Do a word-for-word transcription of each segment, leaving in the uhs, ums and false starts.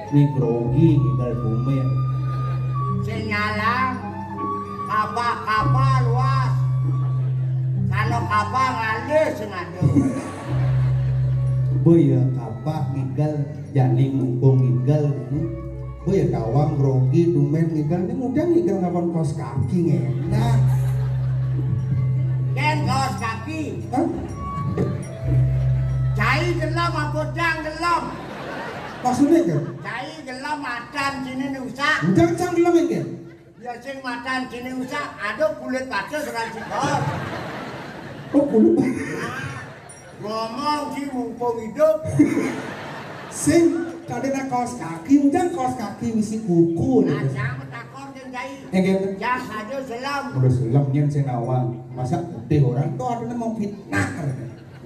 Né grogi ngigel tumben. Sing nyalang, kapah-kapah luas. Sano kapah ngalih sing ada. Boy ya kapah ngigel, jani mumpung ngigel. Boy ya tawang grogi tumben ngigel. Né udah ngigel ngapon kaos kaki ngenak. Kén kaos kaki. Hah? Cai gelem apa cang gelem? Maksudnya, Kén? Cai gelem madan ciné usak. Udah cang gelem, Kén? Ya sing madan ciné usak, aduh kulit bagus ora sikos. Oh, kulit. Ngomong ki mumpung hidup. Sing kadéna kaos kaki, udah kaos kaki misi kuku. Nah, jangan takon Kén Cai. Eh, Kén. Yang saja selam. Udah selam nyén sing nawang. Masa putih orang tuh ada mau fitnah.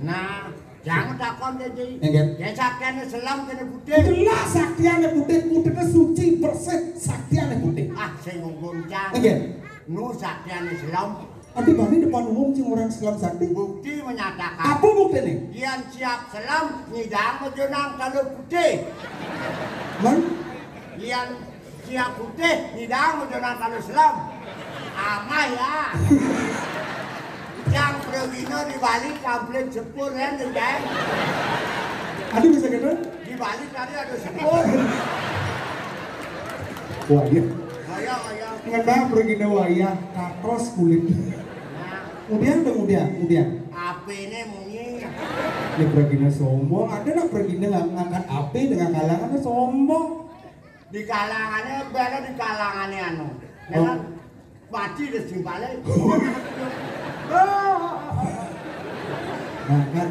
Nah, jangan takon Kén Cai. Eh, Kén. Ya saktiané selam kéné putih. Jelas saktiané putih, putihnya suci, bersih, saktiané putih. Ah, sing ngguncang. Eh, Kén. Nu saktiané selam. Adi bani depan umum sing orang selam sakti. Bukti menyatakan. Apa buktiné? Yén siap selam, nyidang ojo nang kalu putih. Man? Yén siap putih, nyidang ojo nang kalu selam. Amah ya. Yang prewino di Bali kampling sepur ya, nih, Kén. Aduh, bisa gitu? Di Bali tadi ada sepur. Wah, iya. Ayo, ayo. Ngena pergi wayah, katos kulit. Nah. Kemudian, kemudian, kemudian. Apiné munyi. Ini perginya sombong, ada nak perginya nggak ngangkat api dengan kalangannya sombong. Di kalangannya, bela di kalangannya anu. Ya Oh. Kan? Mati deh sing balik. Nah, kan.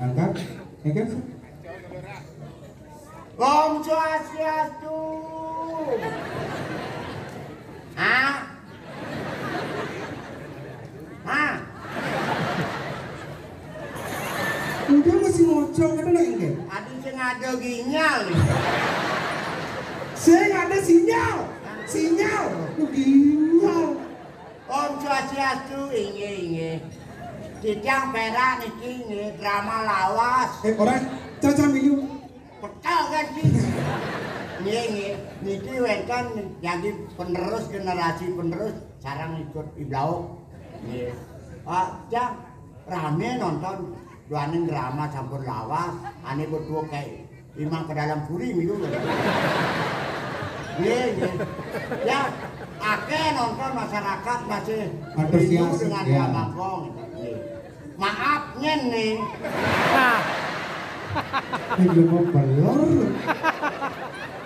Angkat, ya kan? Om Swastiastu. Hah? Hah? Udah masih ngocok, ada lagi enggak? Adi sing ada ginyal. Sing ada sinyal. Sinyal. Ginyal. Om Swastiastu, inggih, inggih. Titiang perak niki, inggih, drama lawas. Eh, orang caca miyu. Pecel kan, Ki? Nggih, nggih. Niki wénten jadi penerus, generasi penerus, sareng ikut iblauk. Nggih. Ah, Cang, ramé nonton. Duaning drama sampun lawas, ané betuwa kayak Imang ke dalam puri milu. Nggih, nggih. Ya, akeh nonton masyarakat masih Antusias, rindu dengan ya. Drama Kong. Nggih. Maaf, nyén nih. Ini belum mau belor.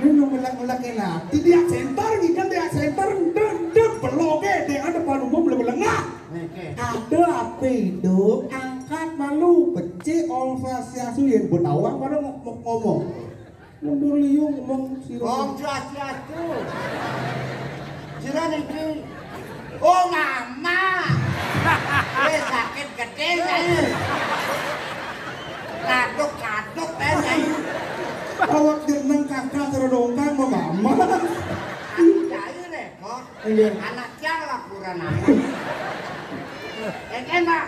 Ini mau melak-melak enak. Di dia center, ngidam dia center, ndem, ndem, belok, eh, dia ada palu mau belum lengah. Niki. Ada apa itu? Angkat malu, becik, Om Swastiastu, yang bertawang pada mau, mau ngomong. Mundur liu ngomong sira. Om Swastiastu. Sira niki. Oh, Mama. Eh, sakit gedé saya. Kaduk-kaduk, eh, saya. Awak jeneng kakak sira dongkang mau Mama. Aku jahil, eh, kok. Iya. Anak siapa laporan aku? Eh, enak.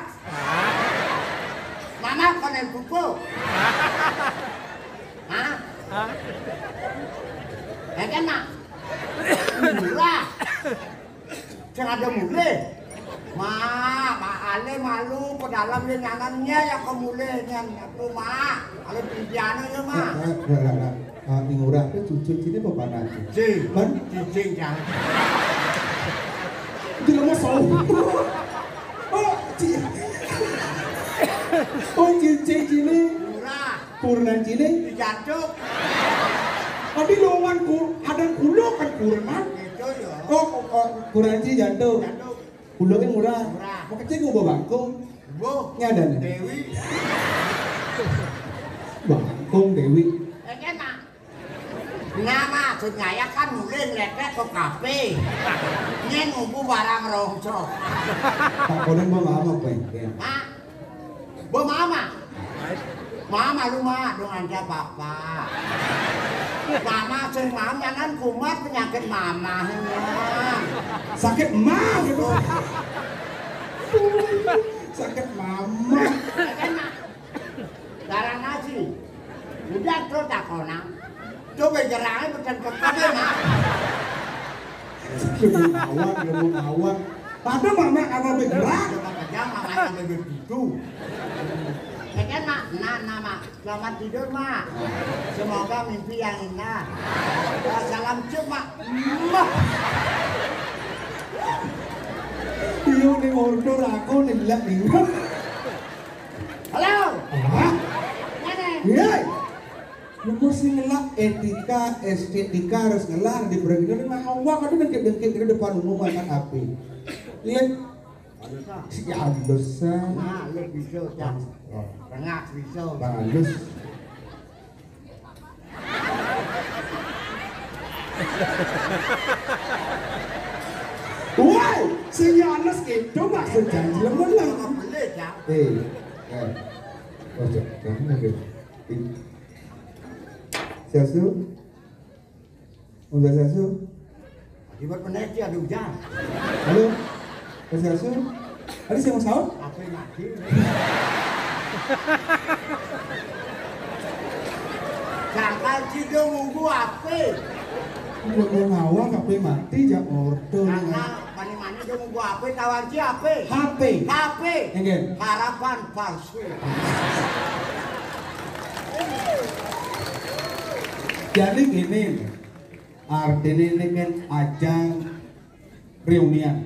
Mama konen buku. Hah? Hah? Enak. Murah. Sing ada mulih. Ma, ma ale malu pedalam ye nyanannya ya ke mulih nyan. Tuh, Ma. Ale pintiana ya, Ma. Eh, eh, eh, eh, eh. Ah, ning ora aku cucu sini apa panas? Cing. Man? Cicing, Cang. Itu nama sawo. Oh, ci-, oh, cicing sini. Murah. Kurenan sini. Dijancuk. Tapi longan ku-, ada kulo kan kurenan. Itu ya. Oh, oh, oh, kurenan sini jantung. Jantung. Kulo kan murah. Murah. Mau kecil gua bangkung. Bu. Ini ada nih. Dewi. Bangkung Dewi. Eh, enak. Nah, maksudnya ya kan mulih ngletek ke kafe. Nyén ngubu barang rongso. Tak kono mau apa, Pak? Hah? Bo mama. Mama lu mah dong ada papa. Mama sing mama kan kumat penyakit mama. Sakit mah gitu. Sakit mama. Enak. Oh, nah. Coba jerangnya bukan kekebe, nah. Ilmu awang, ilmu awang. Padahal mama apa bergerak? Coba kejam, mama yang begitu. Sekian, Mak. Nah, nah, Mak. Selamat tidur, Mak. Semoga mimpi yang indah. Ya, salam cium, Mak. Mak. Iya, ning order aku ning lek ning. Halo. Hah? Mana? Iya. Lu mesti ngelak etika, estetika harus ngelak di beragina mah awak ada dengkit-dengkit di depan umum makan api. Iya. Halus, ah. Si halus, ah. Nah, lu bisa, Cak. Oh. Tengah bisa. Halus. Woi, sing halus gitu maksud janji lemen lah. Boleh, Cak. Eh, eh. Oh, Cak, jangan lagi. Swastiastu. Om Swastiastu. Akibat peneki ada hujan. Halo. Om Swastiastu. Tadi saya mau sahur? Apa yang mati? Jangan cidung nunggu apa? Nunggu ngawang apa mati, jak ordo. Jangan mani-mani dong nunggu apa, tawarci apa? H P. H P. Enggak. Harapan palsu. Jadi gini, artinya ini kan ajang reunian.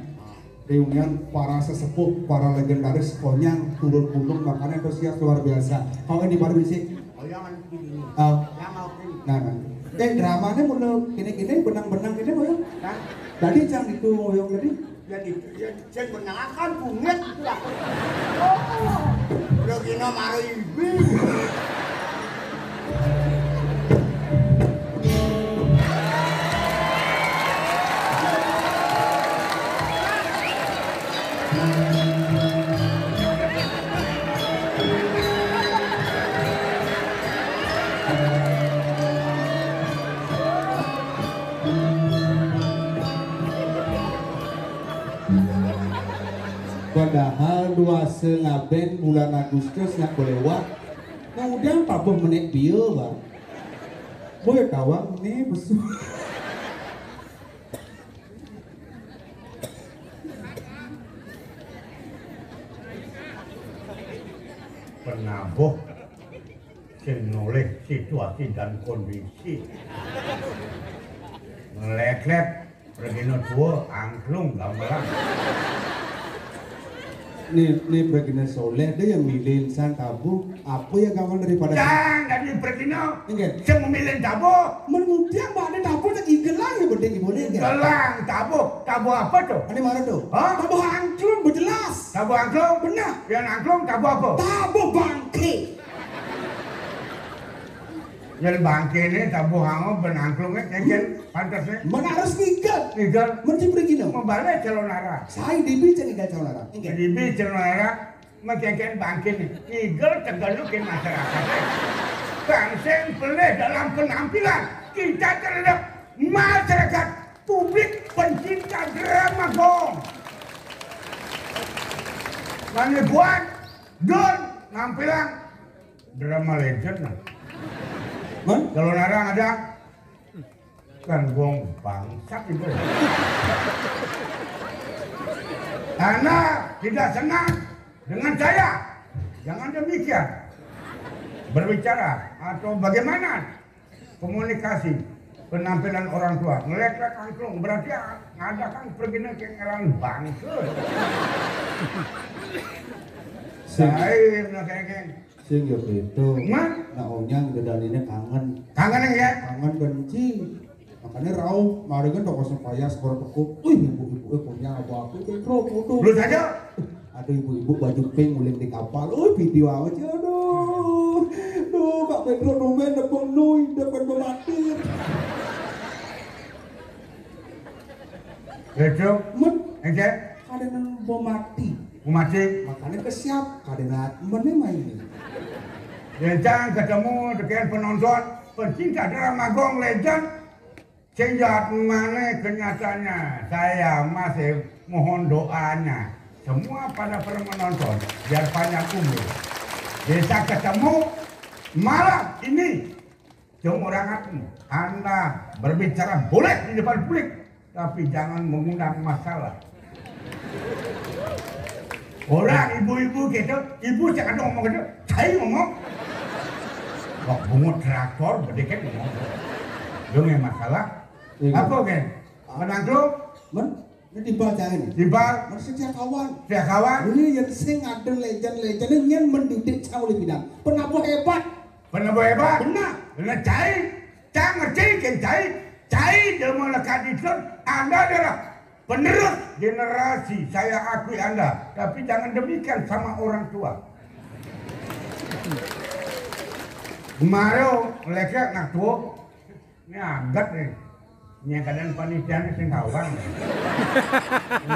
Reunian para sesepuh, para legendaris konyang turun gunung, makanya antusias luar biasa. Kalau ini baru sih. Oh, iya, kan, ini. Oh. Ya, mau ini. Nah, nah. Eh, dramanya mulai gini-gini, benang-benang gini, mulai. Hah? Tadi yang itu, yang tadi. Jadi, ya, saya menangakan bungit itu lah. Oh, udah gini marah ibu. Padahal dua sengaben bulan Agustus nak lewat. Nah, udah apa boh menek bio, Bang? Boy kawang nih besu. Penabuh sing nolih situasi dan kondisi. Ngeleklet Regina tua, angklung gamelan. Nih, nih Regina Soleh, dia yang milih insan tabuh. Apa ya gamelan daripada Jangan dari Regina. Enggak. Saya memilih tabuh. Menurut dia, Mbak, ada tabuh tak igelang ya, penting ibu nih, enggak? Gelang, tabuh. Tabuh apa tuh? Ini mana tuh? Hah? Tabuh angklung, berjelas. Tabuh angklung? Benar. Yang angklung, tabuh apa? Tabuh bangke. Yang bangke ini, tabuh hango, benangklung ini, kan, kan, pantas ini. Mana harus ngigel? Ngigel. Mesti pergi, no. Membalik calon arah. Saya dibi calon arah. Enggak. Dibi calon arah, mengkengken bangke ini. Ngigel, tegelukin masyarakat. Bangsa yang pelih dalam penampilan kita terhadap masyarakat publik pencinta drama gong. Mani buat, Don, nampilan drama legend lah. Hah? Kalau larang ada kan gong bangsat itu. Karena tidak senang dengan saya. Jangan demikian. Berbicara atau bagaimana komunikasi penampilan orang tua. Ngelek-lek angklung berarti ngadakan pergi ke ngeran bangke. Sing, Lain lah kayak gini. Sing ya beda. Nah, onyang gedaniné kangen. Kangen ya? Kangen benci. Makanya rauh, mari kan toko sepaya sekolah teko. Wih, ibu-ibu eh punya apa-apa, Pedro foto. Lu saja. Ada ibu-ibu baju pink nguling di kapal. Oh, video aja, aduh. Duh, Kak Pedro tumben nepung nu, depan pematir. Pedro? Men? Enggak? Ada nang bom mati. Bom mati? Makanya kesiap, ada nang men main. Ya, jangan ketemu dengan penonton, pencinta drama Gong Legend. Sing jahat mana kenyataannya, saya masih mohon doanya semua pada para menonton biar panjang umur. Bisa ketemu malam ini Dong orang aku, Anda berbicara boleh di depan publik, tapi jangan mengundang masalah. Orang ibu-ibu gitu, ibu cak ada ngomong gitu, saya ngomong. Wah, bungut traktor, berdeket ngomong. Dong yang masalah. Iya. Apa, Gen? Menang dulu? Men, ini tiba aja ini. Tiba. Men sejak kawan. Sejak kawan. Ini yang sing ada legend-legend, ini yang mendidik cang oleh bidang. Penabuh hebat. Penabuh hebat. Benar. Benar, cai. Cang ngerti, Gen, cai. Cai, jelma lekat di Islam, Anda adalah penerus generasi. Saya akui Anda. Tapi jangan demikian sama orang tua. Kemarin, leket nak tua. Ini agat nih. Ini keadaan panitia nih sing kawang.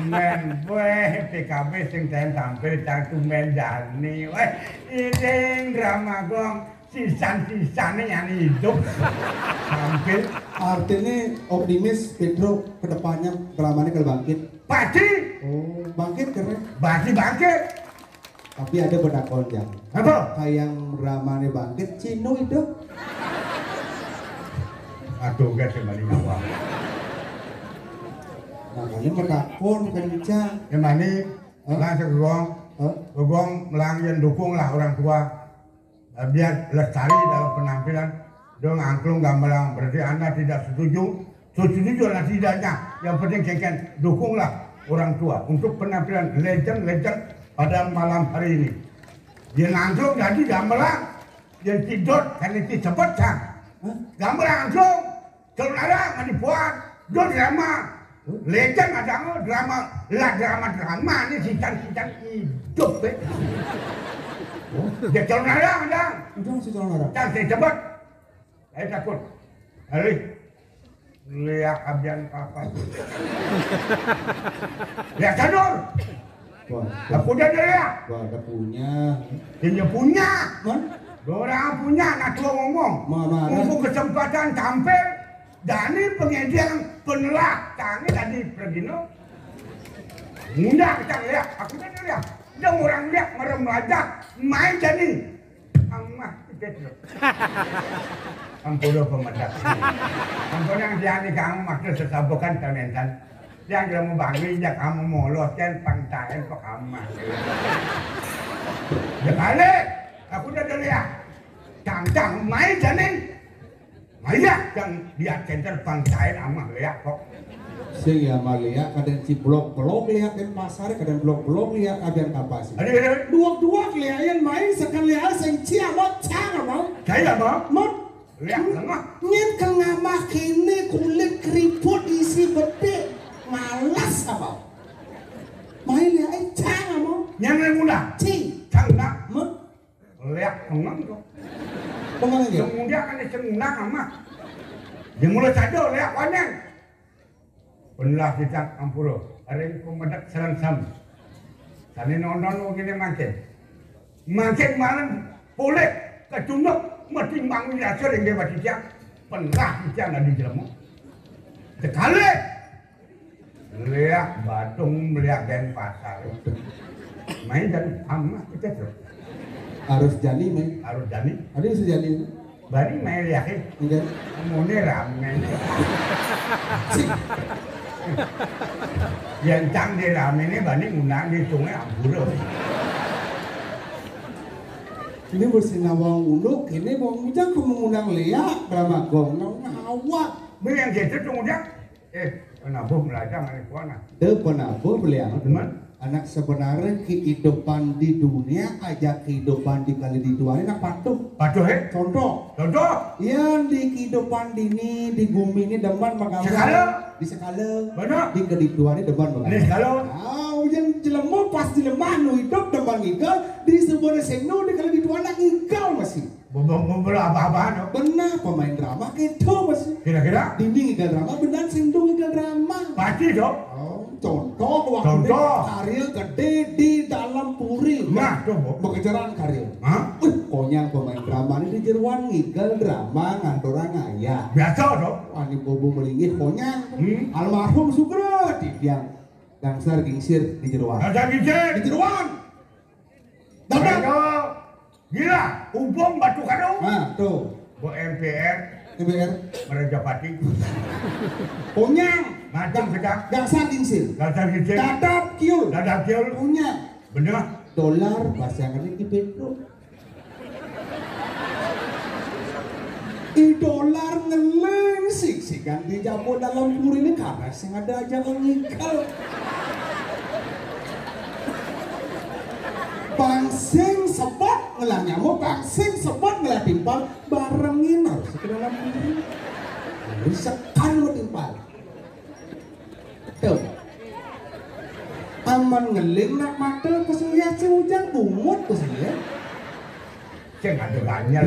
Men, weh, P K B sing ten tampil, cang tumben jani. Weh, ini drama gong. Sisan-sisannya yang hidup. Tampil. Artinya optimis, Pedro, ke depannya dramanya kalau bangkit. Pasti. Oh, bangkit keren. Pasti bangkit. Tapi ada penakon, Jang. Apa? Kayak yang dramanya bangkit, Cino itu. Aduh, gak sih, maling apa? Makanya penakon, kencang. Yang mana? Hah? Langsung ke gong. Hah? Ke gong, melang yang dukung lah orang tua. Eh, biar lestari dalam penampilan. Dong angklung gamelan. Berarti Anda tidak setuju. Setuju lah tidaknya. Yang penting kengken dukunglah orang tua untuk penampilan legend-legend pada malam hari ini. Yang angklung jadi gamelan. Yang tidot kan itu cepet kan. Hah? Gamelan angklung. Saudara mani buat, do drama. Lecen ada drama, lah drama-drama ni sitan-sitan hidup, eh. Ya, saudara ada. Udah, si saudara. Dan saya cepat. Saya takut. Hari. Lihat abian apa? Lihat sadar. Wah, aku udah ada ya. Wah, ada punya. Dia punya. Man? Orang punya, nak tua ngomong. Mama, mumpung kesempatan tampil, Dani pengedian penelah. Kami tadi pergi no. Mudah kita lihat. Aku udah lihat. Dia orang lihat merem aja. Main jadi. Amah, kita tu. Ampura pemedak. Ampura yang dia ni kamu maksud sesabukan talentan. Yang dia mau bangun, dia kamu molos kan pangkain kok amah. Dia balik. Aku dah lihat. Cang-cang, main jadi. Maya yang dia center pangkain amah lihat kok. Sing ya mah lihat, kadang si blok-blok lihat di pasar, kadang blok-blok lihat kadang apa sih? Ada, ada. Dua-dua lihat yang main sekali lihat sing cia mau cang mau. Saya mau. Mau. Lihat lemah. Nyet ke ngamah kene kulit keriput isi betik. Malas apa? Main lihat eh cang mau. Yang lain muda. Ci. Cang nak. Mau. Leak pengang tu. Pengang je. Yang muda kan dia cengunang amat. Dia mula saja leak panjang. Penlah kita ampura. Hari ini pemedak serang sam. Sana nonton begini makin. Makin malam boleh kecunduk mesti bangun dasar yang dia baca siang. Penlah kita nak di jelemu. Sekali. Meliak Badung, meliak Denpasar. Main dan amah kita tu. Harus jani main. Harus jani. Ada yang sejani. Bani main liak eh. Enggak. Mone rame. Cik. Yang cang di rame ni bani ngundang di sungai Ampura. Ini bersih nawang uluk, ini mau ngundang ke mengundang liak, drama gong, ngawak. Beli yang gitu tu ngundang. Eh, penabuh melajang anak buana. Dia penabuh beliau. Teman? Anak sebenarnya kehidupan di dunia aja kehidupan di kali di dua ini nak patuh. Patuh eh? Contoh. Contoh. Yang di kehidupan di ini di bumi ini demen menggambar. Sekala. Di sekala. Benar. Di kali di dua ini demen menggambar. Di sekala. Ah, yang jelema pas jelema nu hidup demen ngigal di sebuah seno di kali di dua nak ngigal masih. Bebel apa-apa no. Benar pemain drama gitu mas. Kira-kira? Dinding ikan drama benar sindung ikan drama. Pasti dong. Oh, contoh waktu contoh. Karya gede di dalam puri. Nah, coba. Bekejaran karya. Hah? Uh, konyang pemain drama ini di jeruan ngigal drama ngantorang ayah. Biasa dong. Wani bobo melingit konyang. Hmm. Almarhum Sugro di tiang Gangsar gingsir di jeruan. Ada gingsir. Di jeruan. Dapat. Gila, ubung batu karung. Nah, tuh. Bo M P R, M B R. Merajapati. Konyang. Macam kita. Gangsal gingsil. Gangsal gingsil. Dadap kiul. Dadap kiul. Konyang. Bener. Dolar bahasa Inggris di Pedro. I dolar ngeling sik-sikan di jamu dalam puri ini karena sing ada aja ngikel. Pangsing sebot ngelah nyamuk, pangsing sebot ngelah timpal, barengin harus ke dalam puri. Harus sekan lo timpal. Tuh. Aman ngeling nak mata, ku sing ya, sing ujang bungut, ku sing ya. Sing ada banyak.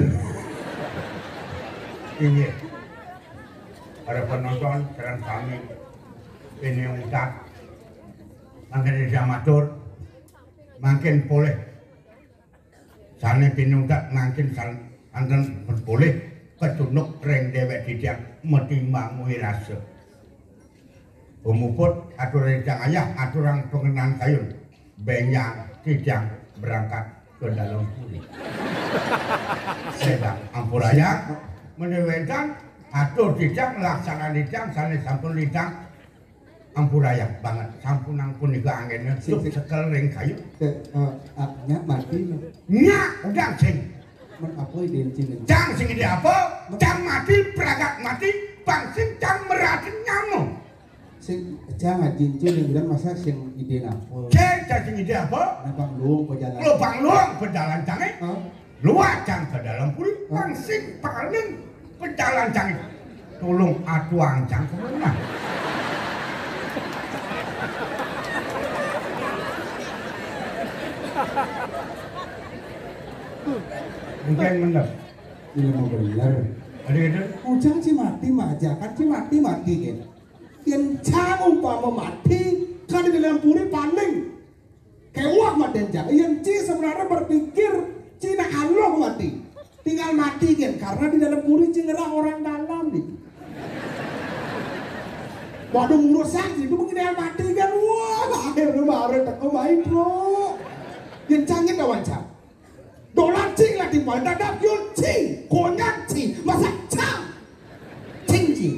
Ini para penonton, sareng sami, ini ungkap, mangkin ida matur, mangkin polih. Sane pinungkat mangkin san-, anten polih kecunduk ring dewek titiang metimbang wirasa. Pemuput atur titiang ayah, aturang pengenan kayun. Benjang titiang berangkat ke dalam puri. Sedang ampurayang, menawi wenten atur titiang laksanan titiang sane sampun lintang ampurayang banget, sampunang punika anggene. Sing, sing. Sekel ring kayu. Eh, eh, ah, nyak mati, no. Nyak, udah sing. Men apa ide cing? Cang sing ide apa? Men- Cang mati, pragat mati, bang sing cang meratin nyamuk. Sing, cang ajin cing yang bilang masa sing ide apa? Cing, cang sing ide apa? Lubang luang pejalan. Lubang luang pejalan cange. Hah? Luacang ke dalam puri, langsing paling pejalan cangit. Tulung atuang cang kemana? Mungkin bener. Ini mau bener. Ada gitu? Ujang ci mati majakan, ci mati mati kan. Yen cang umpama mati, kan di dalam puri paling Kewah madan cang. Yen ci sebenarnya berpikir, ci nak aluh mati. Tinggal mati kan, karena di dalam puri ci ngerah orang dalam nih. Waduh, ngurus sang ci, itu mungkin yang mati kan. Wah, akhirnya baru teko main, bro. Yen cangin lawan cang. Dolar ci lah timpal, dadap yul ci, konyang ci, masa cang. Cing ci.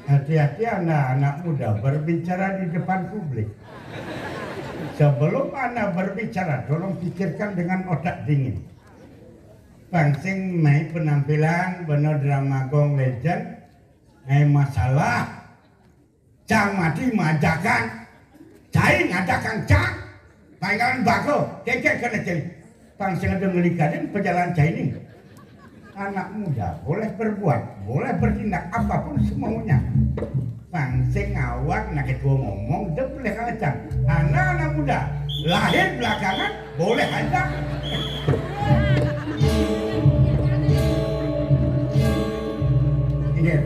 Hati-hati anak-anak muda berbicara di depan publik. Sebelum Anda berbicara, tolong pikirkan dengan otak dingin. Bang sing mai penampilan bener drama Gong Legend, mai masalah. Cang mati majakan, cai ngajakan cang, paingalan bako, kengkeng kena cai. Pang sing ada ngelikadin pejalan cai ni. Anak muda boleh berbuat, boleh bertindak apapun semaunya. Pang sing awak nak ketua ngomong, dia boleh kalecang. Anak-anak muda lahir belakangan, boleh aja. Ingat.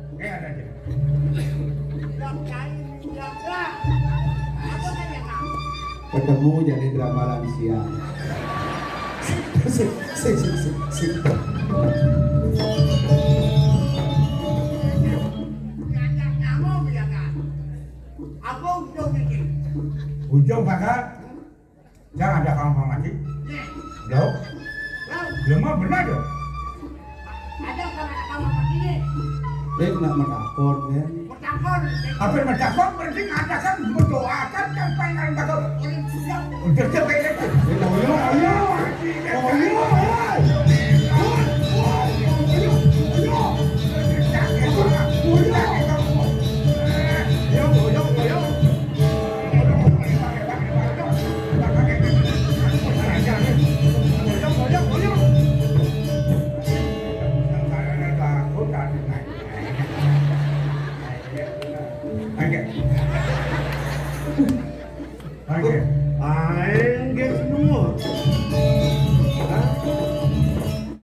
Oke, ada aja. Ketemu jadi drama lansia. Si, si, si, si, si. Ujung pagar. Jangan ada kamu mati. Belum. Belum mah benar dong. Ada kamu mati nih. Eh, nak menakon kan? Menakon. Apa menakon? Berarti ngadakan mendoakan kan pangeran bakal. Udah sampai